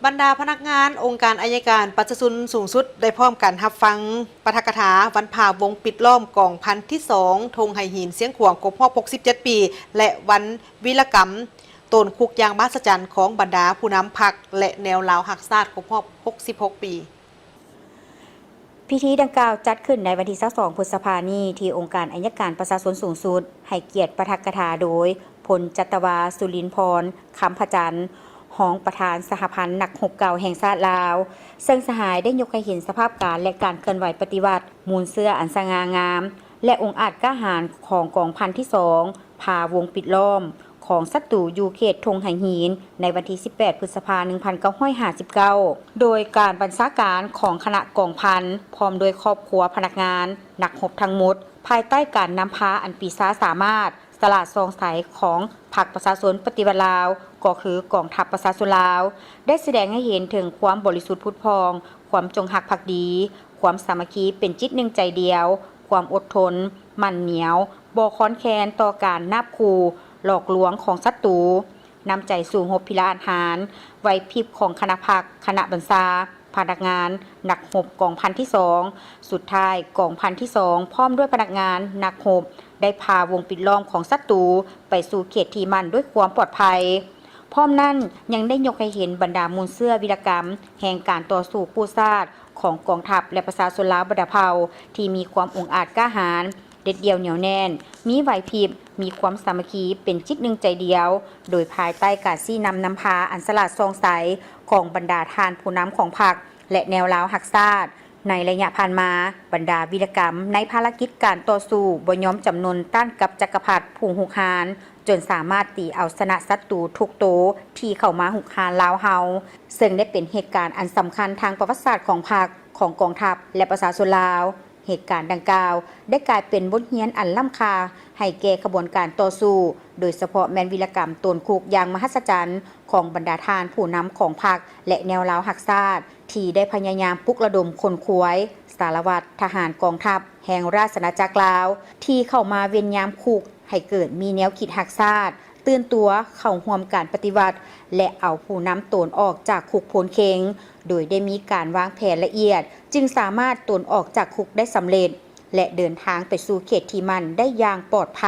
ບັນດາພະນັກງານອົງການໄອຍະການປະຊາຊົນສູງສຸດ ໄດ້ພ້ອມກັນຮັບຟັງປາຖະກະຖາວັນພາວົງປິດລ້ອມກອງພັນທີສອງ ທົ່ງໄຫຫີນຊຽງຂວາງຄົບຮອບຫົກສິບເຈັດປີ ແລະ ວັນວິລະກຳໂຕນຄຸກຢ່າງມະຫັດສະຈັນຂອງບັນດາຜູ້ນຳພັກ ແລະ ແນວລາວຮັກຊາດຄົບຮອບຫົກສິບຫົກປີ. ພິທີດັ່ງກ່າວຈັດຂຶ້ນໃນວັນທີຊາວສອງ ພຶດສະພານີ້ ທີ່ອົງການໄອຍະການປະຊາຊົນສູງສຸດ ໃຫ້ກຽດປາຖະກະຖາໂດຍ ພົນຈັດຕະວາ ສຸລິນພອນ ຄຳພະຈັນ ຮອງປະທານສະຫະພັນນັກຮົບເກົ່າແຫ່ງຊາດລາວ, ເຊິ່ງສະຫາຍໄດ້ຍົກໃຫ້ເຫັນສະພາບການ ແລະ ການເຄື່ອນໄຫວປະຕິວັດ, ມູນເຊື້ອອັນສະຫງ່າງາມ ແລະ ອົງອາດກ້າຫານຂອງກອງພັນທີສອງ ພາວົງປິດລ້ອມ ຂອງສັດຕູຢູ່ເຂດທົ່ງໄຫຫີນ ໃນວັນທີສິບແປດ ພຶດສະພາ ໜຶ່ງພັນເກົ້າຮ້ອຍຫ້າສິບເກົ້າ ໂດຍການບັນຊາການຂອງຄະນະກອງພັນ ພ້ອມດ້ວຍຄອບຄົວພະນັກງານ, ນັກຮົບທັງໝົດ ພາຍໃຕ້ການນຳພາອັນປີຊາສາມາດ, ສະຫຼາດສ່ອງໃສຂອງພັກປະຊາຊົນປະຕິວັດລາວ ກໍຄືກອງທັບປະຊາຊົນລາວ ໄດ້ສະແດງໃຫ້ເຫັນເຖິງຄວາມບໍລິສຸດຜຸດຜ່ອງ, ຄວາມຈົງຮັກພັກດີ, ຄວາມສາມັກຄີເປັນຈິດໜຶ່ງໃຈດຽວ, ຄວາມອົດທົນ, ໝັ້ນໜຽວ, ບໍ່ຄອນແຄນຕໍ່ການນາບຂູ່, ຫຼອກລວງຂອງສັດຕູ, ນ້ຳໃຈສູ້ຮົບພິລະອາດຫານ, ໄຫວພິບຂອງຄະນະພັກ, ຄະນະບັນຊາ, ພະນັກງານ, ນັກຮົບກອງພັນທີສອງ. ສຸດທ້າຍ, ກອງພັນທີສອງ ພ້ອມດ້ວຍພະນັກງານ, ນັກຮົບ ໄດ້ພາວົງປິດລ້ອມຂອງສັດຕູໄປສູ່ເຂດທີ່ໝັ້ນດ້ວຍຄວາມປອດໄພ. ພ້ອມນັ້ນ, ຍັງໄດ້ຍົກໃຫ້ເຫັນບັນດາມູນເຊື້ອວິລະກຳແຫ່ງການຕໍ່ສູ້ກູ້ຊາດ ຂອງກອງທັບ ແລະ ປະຊາຊົນລາວບັນດາເຜົ່າ ທີ່ມີຄວາມອົງອາດກ້າຫານ, ເດັດດ່ຽວໜຽວແໜ້ນ, ມີໄຫວພິບ, ມີຄວາມສາມັກຄີເປັນຈິດໜຶ່ງໃຈດຽວ, ໂດຍພາຍໃຕ້ການຊີ້ນຳນຳພາອັນສະຫຼາດສ່ອງໃສຂອງບັນດາທ່ານຜູ້ນຳຂອງພັກ ແລະ ແນວລາວຮັກຊາດ. ໃນໄລຍະຜ່ານມາ, ບັນດາວິລະກຳໃນພາລະກິດການຕໍ່ສູ້ບໍ່ຍອມຈຳນົນຕ້ານກັບຈັກກະພັດຜູ້ຮຸກຮານ, ຈົນສາມາດຕີເອົາຊະນະສັດຕູທຸກໂຕທີ່ເຂົ້າມາຮຸກຮານລາວເຮົາ, ເຊິ່ງໄດ້ເປັນເຫດການອັນສຳຄັນທາງປະຫວັດສາດຂອງພັກ, ຂອງກອງທັບ ແລະ ປະຊາຊົນລາວ. ເຫດການດັ່ງກ່າວໄດ້ກາຍເປັນບົດຮຽນອັນລ້ຳຄ່າໃຫ້ແກ່ຂະບວນການຕໍ່ສູ້, ໂດຍສະເພາະແມ່ນວິລະກຳໂຕນຄຸກຢ່າງມະຫັດສະຈັນຂອງບັນດາທ່ານຜູ້ນຳຂອງພັກ ແລະ ແນວລາວຮັກຊາດ ທີ່ໄດ້ພະຍາຍາມປຸກລະດົມຂົນຂວາຍສາລະວັດທະຫານກອງທັບແຫ່ງລາຊະອານາຈັກລາວ ທີ່ເຂົ້າມາເວນຍາມຄຸກ ໃຫ້ເກີດມີແນວຄິດຮັກຊາດ, ຕື່ນຕົວເຂົ້າຮ່ວມການປະຕິວັດ ແລະ ເອົາຜູ້ນຳໂຕນອອກຈາກຄຸກໂພນເຄັງ, ໂດຍໄດ້ມີການວາງແຜນລະອຽດ, ຈຶ່ງສາມາດໂຕນອອກຈາກຄຸກໄດ້ສຳເລັດ ແລະ ເດີນທາງໄປສູ່ເຂດທີ່ໝັ້ນໄດ້ຢ່າງປອດໄພ.